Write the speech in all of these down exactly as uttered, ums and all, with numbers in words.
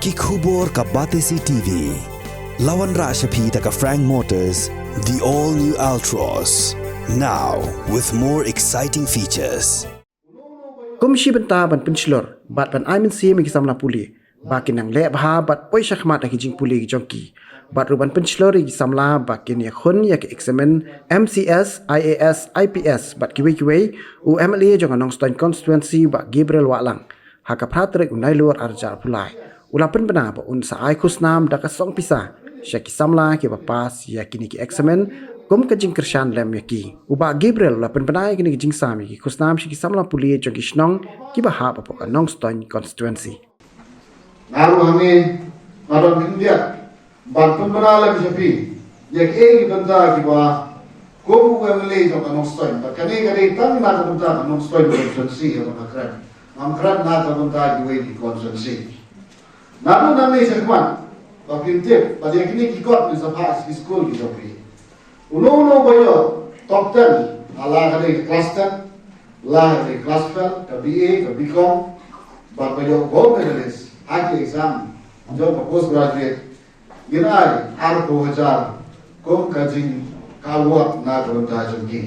Ki khubor ka Batesi T V. La wanrah sha phi da ka Frank Motors, the all new Altroz. Now with more exciting features. Kum shi bynta ban pynshlur bad ban ai mynsiem ïa ki samla pule ba kin nang leh bha bad poi sha khmat ha ki jingpule ki jong ki. Bad ruh ban pynshlur ïa ki samla ba kin ïakhun ïa ki eksamin M C S, I A S, I P S bad kiwei kiwei, u M L A jong ka Nongstoiñ constituency, Bah Gabriel Wahlang, ha ka phra tarik u Nailur arhajar arphew lai, u la pynbna ba un sa ai khusnam da ka song pisa sha ki samla kiba pass ïa kine ki eksamin kum ka jingkyrshan lem ïa ki. U Bah Gabriel u la pynbna ïa kine ki jingsam ïa ki khusnam sha ki samla pule jong ki shnong kiba hap hapoh ka Nongstoiñ constituency. Nga ruh hangne nga don khyndiat ban pynbna lem sha phi ïa kiei ki bynta kiba kum u M L A jong ka Nongstoiñ, bad kane ka dei tang na ka bynta ka Nongstoiñ constituency, ha ka kren, ngam kren na ka bynta kiwei ki constituency. Naduh nangne shakhmat ba phin tip ba ïa kine ki kot ngin sa phah sha ki skul ki jong phi. Uno uno ba ïoh top ten, la ka dei ka class ten, la ka dei ka class twelve, ka B A, ka B Com, bad ba ïoh gold medalist ha ki exam jong ka postgraduate, ngin ai arphew hajar kum ka jing, ka award na ka bynta jong ki.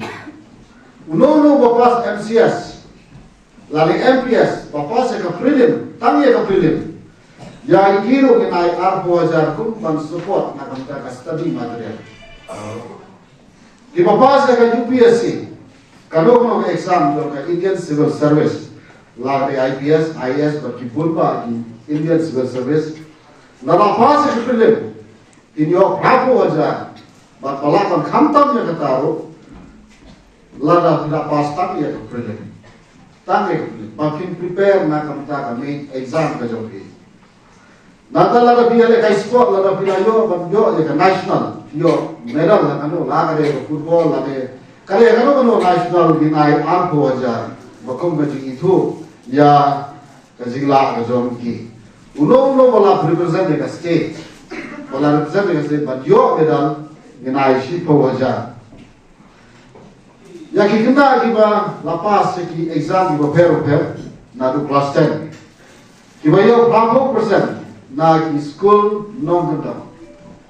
Uno uno ba pass M C S lane M P S, ba pass ïa ka prelim, tang ïa ka prelim, ïa ki ruh ngin ai arphew hajar kum ban support na ka bynta ka study material. Kiba pass ïa ka U P S C, kano kano ka exam jong ka Indian Civil Service, la ka dei I P S, I A S bad ki bun bah ki Indian Civil Service, lada pass ïa ka prelim, kin ïoh phraphew hajar, bad ba lah ban khamtam ïa kata ruh lada phi la pass tang ïa ka prelim. Tang ïa ka prelim, ba phin prepare na ka bynta ka main exam ka jong phi. Nangta lada phi ïalehkai sport, lada phi la ïoh ban ïoh ïa ka national, ïoh medal ha kano, la ka dei ka football, la dei ka dei kano kano national, ngin ai arphew hajar ba kum ka jingithuh ïa ka jinglah ka jong ki. Uno uno ba la represent ïa ka state, ba la represent ïa ka state ban ïoh medal, ngin ai shiphew hajar. Ïa ki khynnah kiba la pass ïa ki exam kiba pher bapher naduh class ten, kiba ïoh phraphew percent na ki skul nongkyndong,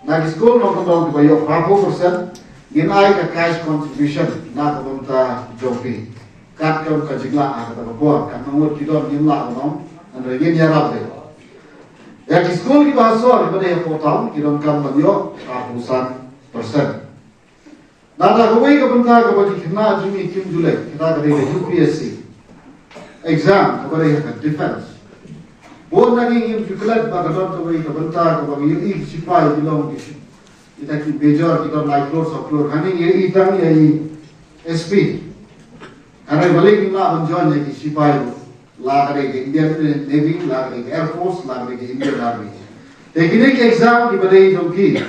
na ki skul nongkyndong kiba ïoh phraphew percent, ngin ai ka cash contribution na ka bynta jong phi. Katkum ka jinglah ha kata ka por, katno ngut ki don ngim lah ban ong, hynrei ngin ïarap dei. Ïa ki skul kiba ha sor kiba dei hapoh town, ki donkam ban ïoh phraphew san percent. Nangta kawei ka bynta kaba ki khynnah jong ngi kim ju leh, kata ka dei ka U P S C exam kaba dei ha ka defense. Bun na ngi ngim ju klet ba ka don kawei ka bynta kaba ngi ïohi ki sipai ki long ki shi-, kita ki major ki don lai klur saw klur. Hangne ngi ïohi tang ïa i S P. Hynrei balei ngim lah ban join ïa ki sipai ruh? La ka dei ka Indian Navy, la ka dei ka Air Force, la ka dei ka Indian Army. Te kine ki exam kiba dei jong ki,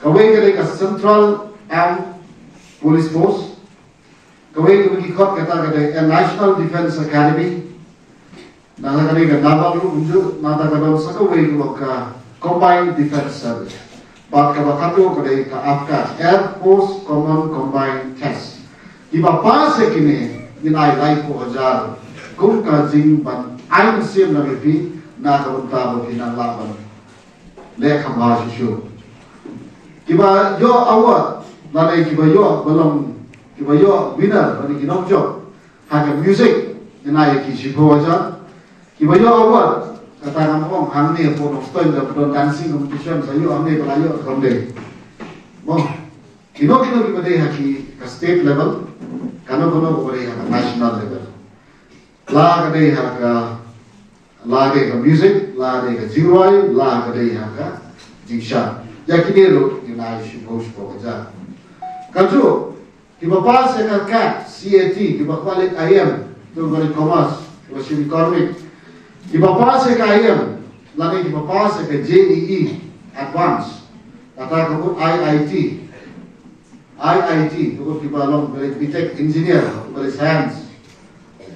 kawei ka dei ka Central Armed Police Force, kawei kaba ki khot kata ka dei ka National Defense Academy, nangta ka dei ka Naval ruh kumjuh, nangta ka don sa kawei kaba ka Combined Defense Service. Bad kaba katto ka dei ka AFCAT, Air Force Common Combined Test. Kiba pass ïa kine ngin ai laiphew hajar kum ka jingban ai mynsiem na phi na ka bynta ba phin nang lah ban leh kham bha shuh shuh. Kiba ïoh award lane kiba ïoh ba long, kiba ïoh winner lane ki nongjop ha ka music, ngin ai ïa ki shiphew hajar. Kiba ïoh award, kata ngam ong hangne hapoh Nongstoiñ da ba don dancing competition, sa ïoh hangne ba la ïoh, kam dei. Mo, kino kino kiba dei ha ki ka state level, kano kano kiba dei ha ka national level. La ka dei ha ka, la dei ka music, la dei ka jingrwai, la ka dei ha ka jingshad. Ïa kine ruh ngin ai shiphew shiphew hajar. Kajuh, kiba pass ïa ka CAT, C A T, kiba kwali I M, to kwali commerce, kiba shim economic. Kiba pass ïa ka I M, lane kiba pass ïa ka J E E advance, kata ka mut I I T. I I T, to kiba long bad B Tech engineer, bad science.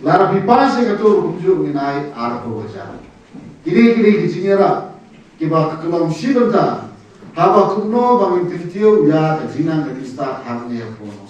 Lada phi pass ïa kato ruh kumjuh ngin ai arphew hajar. Kine kine ki jingïarap kiba ka long shi bynta haba kumno ba ngin kyntiew ïa ka jingnang ka jingstad hangne hapoh.